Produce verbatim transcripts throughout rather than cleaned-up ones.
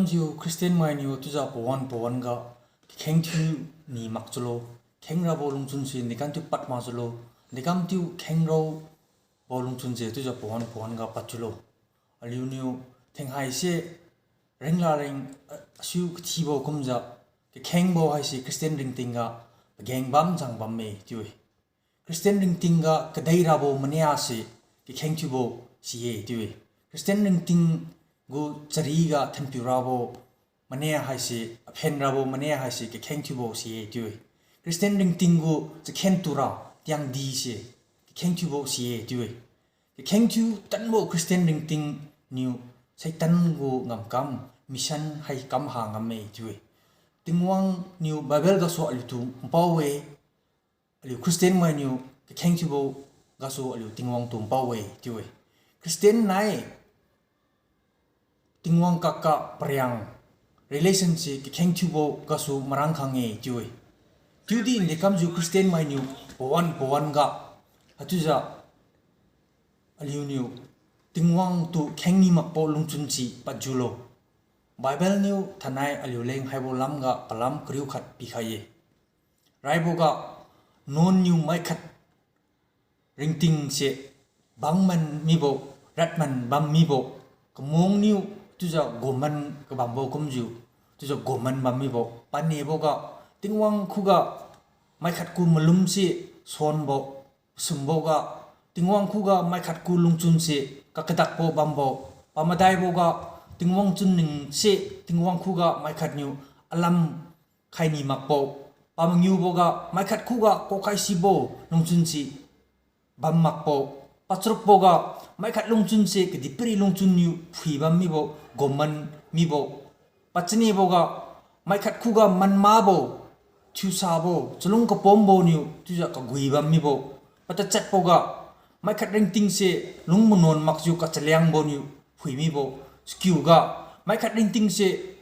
Kamjiu Christian mainiu chiujiu pawan pawan ga kakheng thiu ni mak chiulo, kheng rabo lungchun se dekamtiu pad mak chiulo, dekamtiu kheng rabo lungchun se chiujiu pawan pawan ga pad chiulo. Aliuniu thenghaise ringla ring, a, asiu kathibo kumjiu, kakhengbo haise Christian ringting ga pageng bam jang bamme chiu-e. Christian ringting ga kadei rabo mania se kakheng thiubo si-e chiu-e. Christian ringting gu chari ga thanpiu rabo mania haise, aphen rabo mania haise kakheng thiubo si-e chiu-e. Christian ringting gu chakhen tura tiangdi se kakheng thiubo si-e chiu-e. Kakheng thiu tanbo Christian ringting niu Satan gu ngamkam, mission hai kam ha ngamme chiu-e. Tingwang niu Bible gasu aliutu npao-e, aliu Christian mainiu kakheng thiubo gasu aliu Tingwang tu npao-e chiu-e. Christian nai Tingwang kakga pariang, relation se kakheng thiubo gasu marang khang-e chiu-e. Chiudi dekamjiu Christian mainiu pawan pawan ga, haichiujiu aliuniu Tingwang tu kheng ni makbo lungchun se padjiulo. Bible niu thainai aliuleng haibo lamga palam kariu khat pikhai-e. Raiboga nuan niu maikhat ringting se bangman mibo, radman bam mibo, kamang niu chiujiu goman kabambo kumjiu, chiujiu goman bam mibo, paneboga Tingwang khuga maikhat gu malum se sonbo, sumboga Tingwang khuga maikhat gu lungchun se kakadakbo bambo, pamadaiboga Tingwang chunning se Tingwang khuga maikhat niu alam khaini makbo, pamangiuboga maikhat khuga kokkhai sibo lungchun se bam makbo, pacharukboga maikhat lungchun se kadihpiri lungchun niu phui bam mibo, goman mibo, pachaniboga maikhat khuga manmabo, thiusabo, chalung kapombo niu chiujiu kagui bam mibo, patachatboga maikhat ringting se lung manuan makjiu kachaliangbo niu phui mibo, chakiuga maikhat ringting se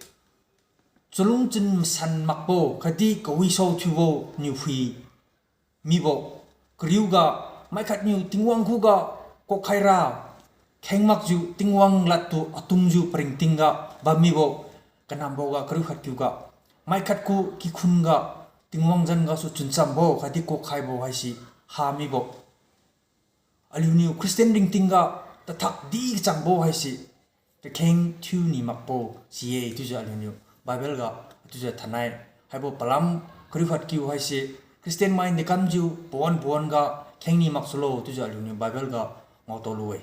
chalung chun masan makbo khatdi kawisao thiubo niu phui mibo, kariuga maikhat niu Tingwang khuga kokhaira kheng makjiu Tingwang ladtu atungjiu paringtingga bam mibo, kanamboga kariu khat kiuga maikhat gu kikhunga Tingwang zan gasu chunchambo khatdi kokhaibo haise ha mibo. Aliuniu Christian ringting ga tathak di kachangbo haise kakheng thiu ni makbo si-e chiujiu aliuniu Bible ga, chiujiu thainai haibo palam kariu khat kiu haise Christian mai dekamjiu pawan pawan ga kheng ni mak sulo chiujiu aliuniu Bible ga ngaotao lu-e.